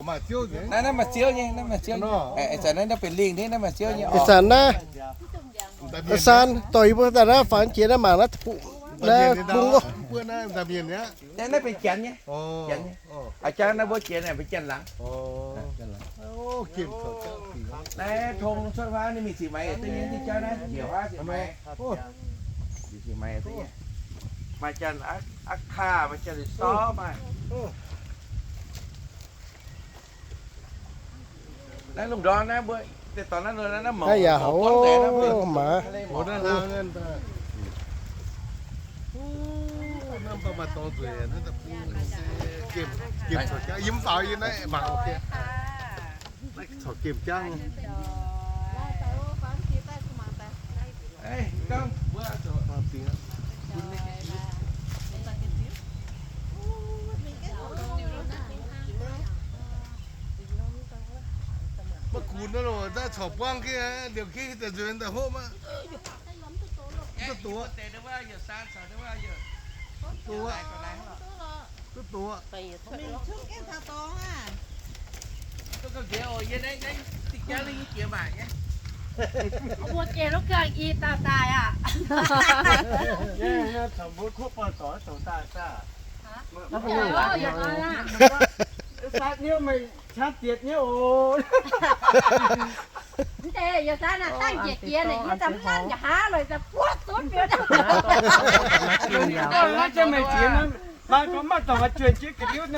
Naaiv, naaiv maaih ziouv nyei, naaiv maaih ziouv nyei. Ih zanc naaiv, naaiv benx lingh nyei, naaiv maaih ziouv nyei. Ih zanc naaiv, saan dorh yie mbuo daaih naaiv fangx jiex naaiv mangc naaiv, naaiv bung. Naaiv benx janx nyei. Janx nyei. Aa, jangv naaiv mbuo jiex naaic benx janx-laangz. Naaiv tong cuotv huaav ninh mingh ziqc maix yietc duqv nyei, diuh jauv naaiv njiec huaav ziqc maix. Maaih janx-aqv kaav, maaih janx-liuz sorv maaih. Naaiv lungh ndorm naaiv mbuo deix dorngx naaiv, naaiv mouc, yaac hauv maaz. Yiem faaux yie naaiv mangc, camv jangv. Maiv gunx naaiv loh, daaih corc buangv gengh liouc gengh daaih nzuonx daaih hopv aqv. Duqv doqc. Duqv doqc. Duqv doqc. Mbuo geh lov ganh i dauh daaih aqv. Mbuo kuv buangh dorc zoux daaih saah? Saatv niouv meih camv dietc niouv oc. Mv deix yie saatv naaiv dangh jiex jiex naaic, yie daaih mv lamh nqa'haav lorqc, daaih buov zunv biouv. Naaiv zengv meih jiex nor, maaih gorngv maiv dorngc, juonh jiex ga'ndiev